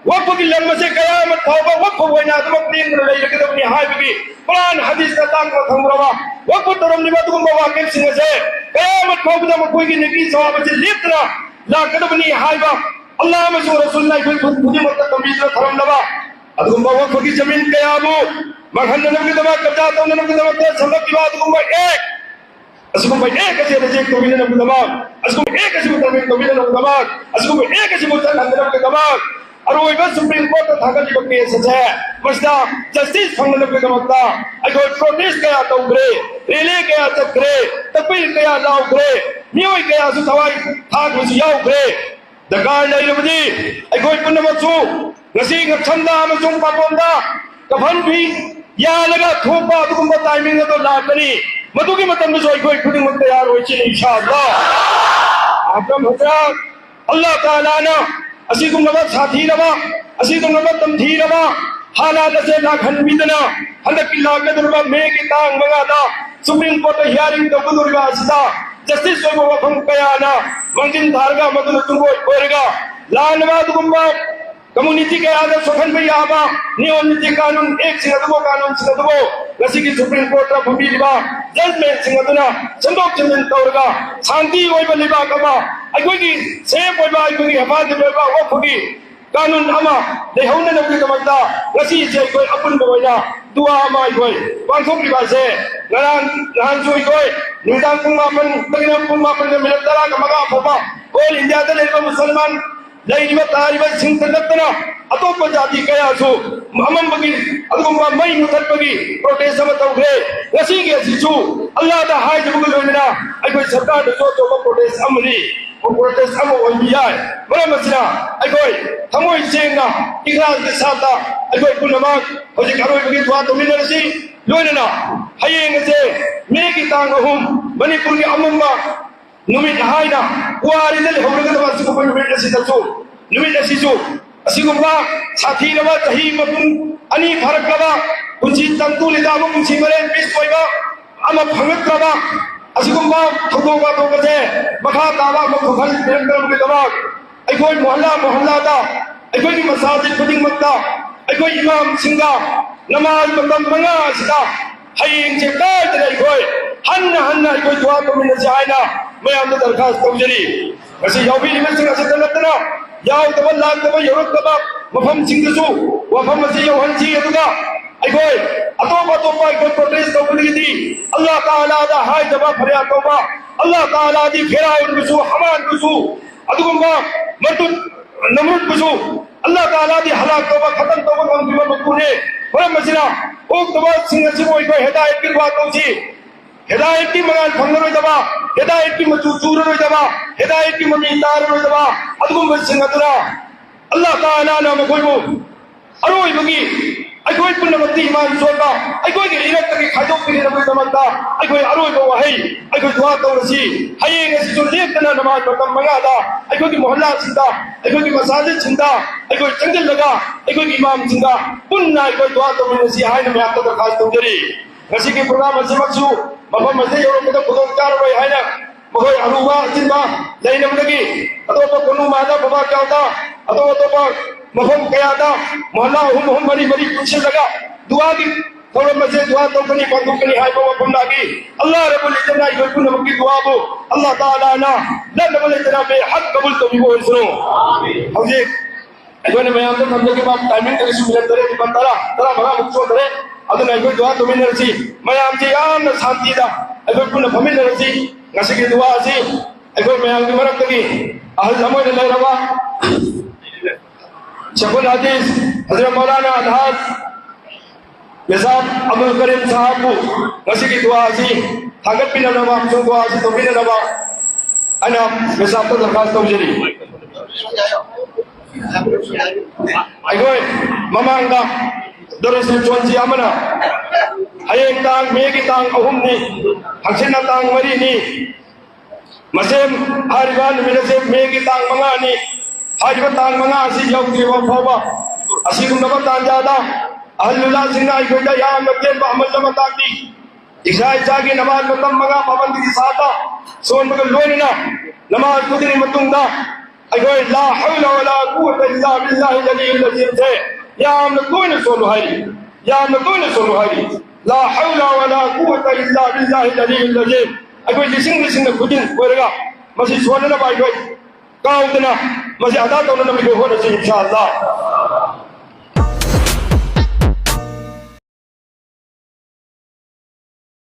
ꯋꯛꯐꯒꯤ ꯂꯝ ꯑꯁꯦ ꯀꯌꯥꯃꯠ ꯐꯥꯎꯕ ꯋꯛꯐ ꯑꯣꯏꯅ ꯑꯗꯨꯃꯛ ꯂꯦꯡꯗꯅ ꯂꯩꯔꯒꯗꯕꯅꯤ ꯍꯥꯏꯕꯒꯤ ꯀꯨꯔꯥꯟ ꯍꯗꯤꯁꯇ ꯇꯥꯛꯄ ꯐꯪꯂꯕ, ꯋꯛꯐ ꯇꯧꯔꯝꯂꯤꯕ ꯑꯗꯨꯒꯨꯝꯕ ꯋꯥꯀꯤꯜꯁꯤꯡ ꯑꯁꯦ ꯀꯌꯥꯃꯠ ꯐꯥꯎꯕꯗ ꯃꯈꯣꯏꯒꯤ ꯅꯦꯀꯤ ꯁꯋꯥꯕ ꯑꯁꯤ ꯂꯦꯞꯇꯅ ꯂꯥꯛꯀꯗꯕꯅꯤ ꯍꯥꯏꯕ ꯑꯜꯂꯥꯍ ꯑꯃꯁꯨꯡ ꯔꯁꯨꯜꯅ ꯑꯩꯈꯣꯏ ꯈꯨꯗꯤꯡꯃꯛꯇ ꯇꯝꯕꯤꯗꯨꯅ ꯊꯝꯂꯝꯂꯕ ꯑꯗꯨꯒꯨꯝꯕ ꯋꯛꯐꯒꯤ ꯖꯃꯤꯟ ꯀꯌꯥꯕꯨ ꯃꯥꯡꯍꯟꯅꯅꯕꯒꯤꯗꯃꯛ, ꯀꯕꯖꯥ ꯇꯧꯅꯅꯕꯒꯤꯗꯃꯛꯇ ꯁꯦꯝꯂꯛꯈꯤꯕ ꯑꯗꯨꯒꯨꯝꯕ ꯑꯦꯛ, ꯑꯁꯤꯒꯨꯝꯕ ꯑꯦꯛ ꯑꯁꯤ ꯔꯤꯖꯦꯛ ꯇꯧꯕꯤꯅꯅꯕꯒꯤꯗꯃꯛ, ꯑꯁꯤꯒꯨꯝꯕ ꯑꯦꯛ ꯑꯁꯤꯕꯨ ꯇꯔꯃꯤꯅꯦꯠ ꯇꯧꯕꯤꯅꯅꯕꯒꯤꯗꯃꯛ, ꯑꯁꯤꯒꯨꯝꯕ ꯑꯦꯛ ꯑꯁꯤꯕꯨ ꯆꯠꯍꯟꯗꯅꯕꯒꯤꯗꯃꯛ ꯑꯔꯣꯏꯕ ꯁꯨꯄ꯭ꯔꯤꯝ ꯀꯣꯔꯠꯇ ꯊꯥꯒꯠꯂꯤꯕ ꯀꯦꯁ ꯑꯁꯦ, ꯃꯁꯤꯗ ꯖꯁꯇꯤꯁ ꯐꯪꯅꯅꯕꯒꯤꯗꯃꯛꯇ ꯑꯩꯈꯣꯏ ꯄ꯭ꯔꯣꯇꯦꯁ ꯀꯌꯥ ꯇꯧꯈ꯭ꯔꯦ, ꯔꯦꯂꯤ ꯀꯌꯥ ꯆꯠꯈ꯭ꯔꯦ, ꯇꯛꯄꯤꯔ ꯀꯌꯥ ꯂꯥꯎꯈ꯭ꯔꯦ, ꯃꯤꯑꯣꯏ ꯀꯌꯥꯁꯨ ꯊꯋꯥꯏ ꯊꯥꯈꯤꯕꯁꯨ ꯌꯥꯎꯈ꯭ꯔꯦ꯫ ꯗꯔꯀꯥꯔ ꯂꯩꯔꯕꯗꯤ ꯑꯩꯈꯣꯏ ꯄꯨꯝꯅꯃꯛꯁꯨ ꯉꯁꯤ ꯉꯛꯁꯝꯗ ꯑꯃꯁꯨꯡ ꯄꯥꯄꯣꯝꯗ ꯀꯐꯟ ꯐꯤ ꯌꯥꯜꯂꯒ ꯊꯣꯛꯄ ꯑꯗꯨꯒꯨꯝꯕ ꯇꯥꯏꯃꯤꯡ ꯑꯗꯨ ꯂꯥꯛꯀꯅꯤ꯫ ꯃꯗꯨꯒꯤ ꯃꯇꯝꯗꯁꯨ ꯑꯩꯈꯣꯏ ꯈꯨꯗꯤꯡꯃꯛ ꯇꯌꯥꯔ ꯑꯣꯏꯁꯤ, ꯏꯟꯁꯥ ꯑꯜꯂꯥꯍ꯫ ꯑꯍꯝ ꯍꯖꯔꯥꯠ, ꯑꯜꯂꯥꯍ ꯇꯥꯂꯥꯅ ꯑꯁꯤꯒꯨꯝꯂꯕ ꯁꯥꯊꯤꯔꯕ, ꯑꯁꯤꯒꯨꯝꯂꯕ ꯇꯝꯊꯤꯔꯕ ꯍꯥꯂꯥꯠ ꯑꯁꯦ ꯂꯥꯛꯍꯟꯕꯤꯗꯅ, ꯍꯟꯗꯛꯀꯤ ꯂꯥꯛꯀꯗꯧꯔꯤꯕ ꯃꯦꯒꯤ ꯇꯥꯡ ꯃꯉꯥꯗ ꯁꯨꯄ꯭ꯔꯤꯝ ꯀꯣꯔꯠꯇ ꯍꯤꯌꯥꯔꯤꯡ ꯇꯧꯒꯗꯧꯔꯤꯕ ꯑꯁꯤꯗ ꯖꯁꯇꯤꯁ ꯑꯣꯏꯕ ꯋꯥꯐꯝ ꯀꯌꯥꯅ ꯃꯥꯡꯖꯤꯟ ꯊꯥꯔꯒ, ꯃꯗꯨꯅ ꯇꯨꯡꯑꯣꯏ ꯑꯣꯏꯔꯒ ꯂꯥꯟꯅꯕ ꯑꯗꯨꯒꯨꯝꯕ ꯀꯝꯃꯨꯅꯤꯇꯤ ꯀꯌꯥꯗ ꯁꯣꯛꯍꯟꯕ ꯌꯥꯕ ꯅꯤꯌꯣꯝ ꯅꯤꯇꯤ ꯀꯥꯅꯨꯟ ꯑꯦꯛꯁꯤꯡ ꯑꯗꯨꯕꯨ, ꯀꯥꯅꯨꯟꯁꯤꯡ ꯑꯗꯨꯕꯨ ꯉꯁꯤꯒꯤ ꯁꯨꯄ꯭ꯔꯤꯝ ꯀꯣꯔꯠꯇ ꯐꯝꯕꯤꯔꯤꯕ ꯖꯖꯃꯦꯟꯁꯤꯡ ꯑꯗꯨꯅ ꯁꯦꯝꯗꯣꯛ ꯁꯦꯝꯖꯤꯟ ꯇꯧꯔꯒ ꯁꯥꯟꯇꯤ ꯑꯣꯏꯕ ꯂꯩꯕꯥꯛ ꯑꯃ, ꯑꯩꯈꯣꯏꯒꯤ ꯁꯦꯐ ꯑꯣꯏꯕ, ꯑꯩꯈꯣꯏꯒꯤ ꯍꯤꯐꯥꯖꯠ ꯑꯣꯏꯕ ꯋꯛꯐꯒꯤ ꯀꯥꯅꯨꯟ ꯑꯃ ꯂꯩꯍꯧꯅꯅꯕꯒꯤꯗꯃꯛꯇ ꯉꯁꯤꯁꯦ ꯑꯩꯈꯣꯏ ꯑꯄꯨꯟꯕ ꯑꯣꯏꯅ ꯗꯨꯋꯥ ꯑꯃ ꯑꯩꯈꯣꯏ ꯄꯥꯡꯊꯣꯛꯂꯤꯕ ꯑꯁꯦ ꯉꯔꯥꯡ ꯅꯍꯥꯟꯁꯨ ꯑꯩꯈꯣꯏ ꯅꯨꯃꯤꯗꯥꯡ ꯄꯨꯡ ꯃꯥꯄꯟꯗꯒꯤꯅ ꯄꯨꯡ ꯃꯥꯄꯟꯒ ꯃꯤꯅꯠ ꯇꯔꯥꯒ ꯃꯉꯥ ꯐꯥꯎꯕ ꯑꯣꯜ ꯏꯟꯗꯤꯌꯥꯗ ꯂꯩꯔꯤꯕ ꯃꯨꯁꯜꯃꯥꯟ ꯂꯩꯔꯤꯕ ꯇꯥꯔꯤꯕꯁꯤꯡꯇ ꯅꯠꯇꯅ ꯑꯇꯣꯞꯄ ꯖꯥꯇꯤ ꯀꯌꯥꯁꯨ ꯑꯃꯝꯕꯒꯤ ꯑꯗꯨꯒꯨꯝꯕ ꯃꯩ ꯃꯨꯊꯠꯄꯒꯤ ꯄ꯭ꯔꯣꯇꯦꯁ ꯑꯃ ꯇꯧꯈ꯭ꯔꯦ꯫ ꯉꯁꯤꯒꯤ ꯑꯁꯤꯁꯨ ꯑꯜꯂꯥꯗ ꯍꯥꯏꯖꯕꯒ ꯂꯣꯏꯅꯅ ꯑꯩꯈꯣꯏ ꯁꯔꯀꯥꯔꯗꯁꯨ ꯑꯆꯧꯕ ꯄ꯭ꯔꯣꯇꯦꯁ ꯑꯃꯅꯤ꯫ ꯄ꯭ꯔꯣꯇꯦꯁ ꯑꯃ ꯑꯣꯏꯕ ꯌꯥꯏ꯫ ꯃꯔꯝ ꯑꯁꯤꯅ ꯑꯩꯈꯣꯏ ꯊꯃꯣꯏ ꯁꯦꯡꯅ ꯏꯈ꯭ꯂꯥꯁꯀꯤ ꯁꯥꯠꯇ ꯑꯩꯈꯣꯏ ꯄꯨꯝꯅꯃꯛ ꯍꯧꯖꯤꯛ ꯑꯔꯣꯏꯕꯒꯤ ꯗꯨꯋꯥ ꯇꯧꯃꯤꯟꯅꯔꯁꯤ꯫ ꯂꯣꯏꯅꯅ ꯍꯌꯦꯡ ꯑꯁꯦ ꯃꯦꯒꯤ ꯇꯥꯡ ꯑꯍꯨꯝ ꯃꯅꯤꯄꯨꯔꯒꯤ ꯑꯃꯝꯕ ꯅꯨꯃꯤꯠ ꯍꯥꯏꯅ ꯄꯨꯋꯥꯔꯤꯗ ꯂꯩꯍꯧꯔꯒꯗꯕ ꯑꯁꯤꯒꯨꯝꯕ ꯅꯨꯃꯤꯠ ꯑꯁꯤꯗꯁꯨ, ꯅꯨꯃꯤꯠ ꯑꯁꯤꯁꯨ ꯑꯁꯤꯒꯨꯝꯕ ꯁꯥꯊꯤꯔꯕ ꯆꯍꯤ ꯃꯄꯨꯡ ꯑꯅꯤ ꯐꯥꯔꯛꯂꯕ ꯄꯨꯟꯁꯤ ꯇꯪꯗꯨ ꯂꯩꯇꯥꯕ ꯄꯨꯟꯁꯤ ꯃꯔꯦꯜ ꯄꯤꯁ ꯑꯣꯏꯕ ꯑꯃ ꯐꯪꯂꯛꯇ꯭ꯔꯕ ꯑꯁꯤꯒꯨꯝꯕ ꯊꯧꯗꯣꯛ ꯋꯥꯊꯣꯛ ꯑꯁꯦ ꯃꯈꯥ ꯇꯥꯕ ꯑꯃ ꯊꯣꯛꯍꯟꯕꯤꯔꯛꯇꯅꯕꯒꯤꯗꯃꯛ ꯑꯩꯈꯣꯏ ꯃꯣꯍꯜꯂꯥ ꯃꯣꯍꯜꯂꯥꯗ ꯑꯩꯈꯣꯏꯒꯤ ꯃꯁꯥꯖꯤꯠ ꯈꯨꯗꯤꯡꯃꯛꯇ ꯑꯩꯈꯣꯏ ꯏꯃꯥꯝꯁꯤꯡꯒ ꯅꯃꯥꯖ ꯃꯇꯝ ꯃꯉꯥ ꯑꯁꯤꯗ ꯍꯌꯦꯡꯁꯦ ꯀꯥꯏꯗꯅ ꯑꯩꯈꯣꯏ ꯍꯟꯅ ꯍꯟꯅ ꯑꯩꯈꯣꯏ ꯗꯨꯋꯥ ꯇꯧꯃꯤꯟꯅꯁꯤ ꯍꯥꯏꯅ ꯃꯌꯥꯝꯗ ꯗꯔꯈꯥꯁ ꯇꯧꯖꯔꯤ꯫ ꯉꯁꯤ ꯌꯥꯎꯕꯤꯔꯤꯕꯁꯤꯡ ꯑꯁꯤꯇ ꯅꯠꯇꯅ ꯌꯥꯎꯗꯕ, ꯂꯥꯛꯇꯕ, ꯌꯧꯔꯛꯇꯕ ꯃꯐꯝꯁꯤꯡꯗꯁꯨ ꯋꯥꯐꯝ ꯑꯁꯤ ꯌꯧꯍꯟꯁꯤ꯫ ꯑꯗꯨꯒ ꯑꯩꯈꯣꯏ ꯑꯇꯣꯞ ꯑꯇꯣꯞꯄ ꯑꯩꯈꯣꯏ ꯄ꯭ꯔꯣꯇꯦꯁ ꯇꯧꯕꯗꯒꯤꯗꯤ ꯑꯜꯂꯥ ꯇꯥꯂꯥꯗ ꯍꯥꯏꯗꯕ ꯐꯔꯤꯌꯥꯗ ꯇꯧꯕ, ꯑꯜꯂꯥ ꯇꯥꯂꯥꯗꯤ ꯐꯤꯔꯥꯎꯟꯕꯨꯁꯨ, ꯍꯃꯥꯟꯕꯨꯁꯨ, ꯑꯗꯨꯒꯨꯝꯕ ꯃꯔꯗꯨꯠ ꯅꯃꯔꯨꯠꯄꯨꯁꯨ ꯑꯜꯂꯥ ꯇꯥꯂꯥꯗꯤ ꯍꯂꯥꯛ ꯇꯧꯕ, ꯈꯇꯝ ꯇꯧꯕ ꯉꯝꯈꯤꯕ ꯃꯄꯨꯅꯦ꯫ ꯃꯔꯝ ꯑꯁꯤꯅ ꯑꯣꯛꯇꯕꯁꯤꯡ ꯑꯁꯤꯕꯨ ꯑꯩꯈꯣꯏ ꯍꯤꯗꯥꯌꯠꯀꯤ ꯗꯨꯋꯥ ꯇꯧꯁꯤ꯫ ꯍꯤꯗꯥꯌꯠꯀꯤ ꯃꯉꯥꯜ ꯐꯪꯂꯔꯣꯏꯗꯕ, ꯍꯤꯗꯥꯌꯠꯀꯤ ꯃꯆꯨ ꯆꯨꯔꯔꯣꯏꯗꯕ, ꯍꯤꯗꯥꯌꯠꯀꯤ ꯃꯃꯤ ꯇꯥꯔꯔꯣꯏꯗꯕ ꯑꯗꯨꯒꯨꯝꯕꯁꯤꯡ ꯑꯗꯨꯅ ꯑꯜꯂꯥ ꯇꯥꯂꯥꯅ ꯃꯈꯣꯏꯕꯨ ꯑꯔꯣꯏꯕꯒꯤ ꯑꯩꯈꯣꯏ ꯄꯨꯝꯅꯃꯛꯇꯤ ꯏꯃꯥꯟ ꯁꯣꯟꯕ, ꯑꯩꯈꯣꯏꯒꯤ ꯏꯔꯛꯇꯒꯤ ꯈꯥꯏꯗꯣꯛꯄꯤꯅꯕꯒꯤꯗꯃꯛꯇ ꯑꯩꯈꯣꯏ ꯑꯔꯣꯏꯕ ꯋꯥꯍꯩ ꯑꯩꯈꯣꯏ ꯗꯨꯋꯥ ꯇꯧꯔꯁꯤ꯫ ꯍꯌꯦꯡ ꯑꯁꯤꯁꯨ ꯂꯦꯞꯇꯅ ꯅꯃꯥꯖ ꯃꯇꯝ ꯃꯉꯥꯗ ꯑꯩꯈꯣꯏꯒꯤ ꯃꯣꯍꯜꯂꯥꯁꯤꯡꯗ, ꯑꯩꯈꯣꯏꯒꯤ ꯃꯁꯥꯖꯤꯠꯁꯤꯡꯗ ꯑꯩꯈꯣꯏ ꯆꯪꯁꯤꯜꯂꯒ ꯑꯩꯈꯣꯏꯒꯤ ꯏꯃꯥꯝꯁꯤꯡꯒ ꯄꯨꯟꯅ ꯑꯩꯈꯣꯏ ꯗꯨꯋꯥ ꯇꯧꯃꯤꯟꯅꯁꯤ ꯍꯥꯏꯅ ꯃꯌꯥꯝꯗ ꯗꯔꯈꯥꯁ ꯇꯧꯖꯔꯤ꯫ ꯉꯁꯤꯒꯤ ꯄ꯭ꯔꯣꯒ꯭ꯔꯥꯝ ꯑꯁꯤꯃꯛꯁꯨ ꯃꯐꯝ ꯑꯁꯤꯗ ꯌꯧꯔꯛꯄꯗ ꯈꯨꯗꯣꯡ ꯆꯥꯔꯔꯣꯏ ꯍꯥꯏꯅ ꯃꯈꯣꯏ ꯑꯔꯨꯕ ꯑꯆꯤꯟꯕ ꯂꯩꯅꯕꯗꯒꯤ ꯑꯇꯣꯞꯄ ꯀꯣꯅꯨꯡ ꯃꯥꯗ, ꯕꯕꯥ ꯀ꯭ꯌꯥꯎꯗ, ꯑꯇꯣꯞ ꯑꯇꯣꯞꯄ ꯃꯐꯝ ꯀꯌꯥꯗ ꯃꯣꯍꯜꯂꯥ ꯑꯍꯨꯝ ꯑꯍꯨꯝ ꯃꯔꯤ ꯃꯔꯤ ꯄꯨꯟꯁꯤꯜꯂꯒ ꯗꯨꯋꯥꯒꯤ ꯊꯧꯔꯝ ꯑꯁꯦ ꯗꯨꯋꯥ ꯇꯧꯒꯅꯤ, ꯄꯥꯡꯊꯣꯛꯀꯅꯤ ꯍꯥꯏꯕ ꯋꯥꯐꯝ ꯂꯥꯛꯏ꯫ ꯑꯜꯂꯥ ꯔꯕꯨꯜ ꯏꯖꯠꯅ ꯑꯩꯈꯣꯏ ꯄꯨꯝꯅꯃꯛꯀꯤ ꯗꯨꯋꯥꯕꯨ ꯑꯜꯂꯥ ꯇꯥꯂꯥꯅ ꯂꯠꯅꯕ ꯂꯩꯇꯅ ꯕꯦꯍꯛ ꯀꯕꯨꯜ ꯇꯧꯕꯤꯕ ꯑꯣꯏꯁꯅꯨ꯫ ꯍꯧꯖꯤꯛ ꯑꯩꯈꯣꯏꯅ ꯃꯌꯥꯝꯗ ꯊꯝꯖꯈꯤꯕ timing ꯑꯁꯤ ꯃꯤꯅꯠ ꯇꯔꯦꯠ ꯅꯤꯄꯥꯜ ꯇꯔꯥ ꯇꯔꯥ ꯃꯉꯥꯃꯨꯛ ꯆꯣꯟꯗꯔꯦ꯫ ꯑꯗꯨꯅ ꯑꯩꯈꯣꯏ ꯗꯨꯋꯥ ꯇꯧꯃꯤꯟꯅꯔꯁꯤ꯫ ꯃꯌꯥꯝꯁꯤ ꯌꯥꯝꯅ ꯁꯥꯟꯇꯤꯗ ꯑꯩꯈꯣꯏ ꯄꯨꯟꯅ ꯐꯝꯃꯤꯟꯅꯔꯁꯤ꯫ ꯉꯁꯤꯒꯤ ꯗꯨꯋꯥ ꯑꯁꯤ ꯑꯩꯈꯣꯏ ꯃꯌꯥꯝꯒꯤ ꯃꯔꯛꯇꯒꯤ ꯑꯍꯜ ꯑꯃ ꯑꯣꯏꯅ ꯂꯩꯔꯕ ꯁꯦꯈꯨꯜ ꯍꯗꯤꯁ ꯍꯖꯔꯠ ꯃꯧꯂꯥꯅꯥ ꯑꯜꯍꯥꯖ ꯃꯤꯁꯥꯕ ꯑꯕꯗꯨꯜ ꯀꯔꯤꯝ ꯁꯥꯍꯕꯄꯨ ꯉꯁꯤꯒꯤ ꯗꯨꯋꯥ ꯑꯁꯤ ꯊꯥꯒꯠꯄꯤꯅꯅꯕ ꯑꯃꯁꯨꯡ ꯗꯨꯋꯥ ꯑꯁꯤ ꯇꯧꯕꯤꯅꯅꯕ ꯑꯩꯅ ꯃꯤꯁꯥꯕꯇ ꯗꯔꯈꯥꯁ ꯇꯧꯖꯔꯤ꯫ ꯑꯩꯈꯣꯏ ꯃꯃꯥꯡꯗ ꯗꯔꯁ ꯆꯣꯟꯁꯤ ꯑꯃꯅ ꯍꯌꯦꯡ ꯇꯥꯡ ꯃꯦꯒꯤ ꯇꯥꯡ ꯑꯍꯨꯝꯅꯤ, ꯍꯪꯆꯤꯠꯅ ꯇꯥꯡ ꯃꯔꯤꯅꯤ꯫ ꯃꯁꯦꯝ ꯍꯥꯏꯔꯤꯕ ꯅꯨꯃꯤꯠ ꯑꯁꯤ ꯃꯦꯒꯤ ꯇꯥꯡ ꯃꯉꯥꯅꯤ꯫ ꯍꯥꯏꯔꯤꯕ ꯇꯥꯡ ꯃꯉꯥ ꯑꯁꯤ ꯌꯧꯗ꯭ꯔꯤꯕ ꯐꯥꯎꯕ ꯑꯁꯤꯒꯨꯝꯂꯕ ꯇꯥꯟꯖꯥꯗ ꯑꯍꯜ ꯎꯂꯥꯁꯤꯡꯅ ꯑꯩꯈꯣꯏꯗ ꯌꯥꯝꯅ ꯄꯦꯟꯕ ꯑꯃꯜ ꯑꯃ ꯇꯥꯛꯂꯤ꯫ ꯏꯁꯥ ꯏꯁꯥꯒꯤ ꯅꯃꯥꯖ ꯃꯇꯝ ꯃꯉꯥ ꯄꯥꯕꯟꯒꯤ ꯁꯥꯗ ꯁꯣꯟꯕꯒ ꯂꯣꯏꯅꯅ ꯅꯃꯥꯖ ꯑꯗꯨꯒꯤ ꯃꯇꯨꯡꯗ ꯑꯩꯈꯣꯏ لا حول ولا قوة إلا بالله العلي العظيم ꯁꯦ ꯌꯥꯝꯅ ꯇꯣꯏꯅ ꯁꯣꯜꯂꯨ ꯍꯥꯏꯔꯤ꯫ ꯌꯥꯝꯅ ꯇꯣꯏꯅ ꯁꯣꯜꯂꯨ ꯍꯥꯏꯔꯤ꯫ لا حول ولا قوة إلا بالله العلي العظيم꯫ ꯑꯩꯈꯣꯏ ꯂꯤꯁꯤꯡ ꯂꯤꯁꯤꯡꯅ ꯈꯨꯖꯤꯟ ꯀꯣꯏꯔꯒ ꯃꯁꯤ ꯁꯣꯟꯅꯅꯕ ꯑꯩꯈꯣꯏ ꯀꯥꯎꯗꯅ ꯃꯁꯤ ꯑꯗꯥ ꯇꯧꯅꯅꯕ ꯑꯩꯈꯣꯏ ꯍꯣꯠꯅꯁꯤ ꯏꯟꯁꯥ ꯑꯜꯂꯥ꯫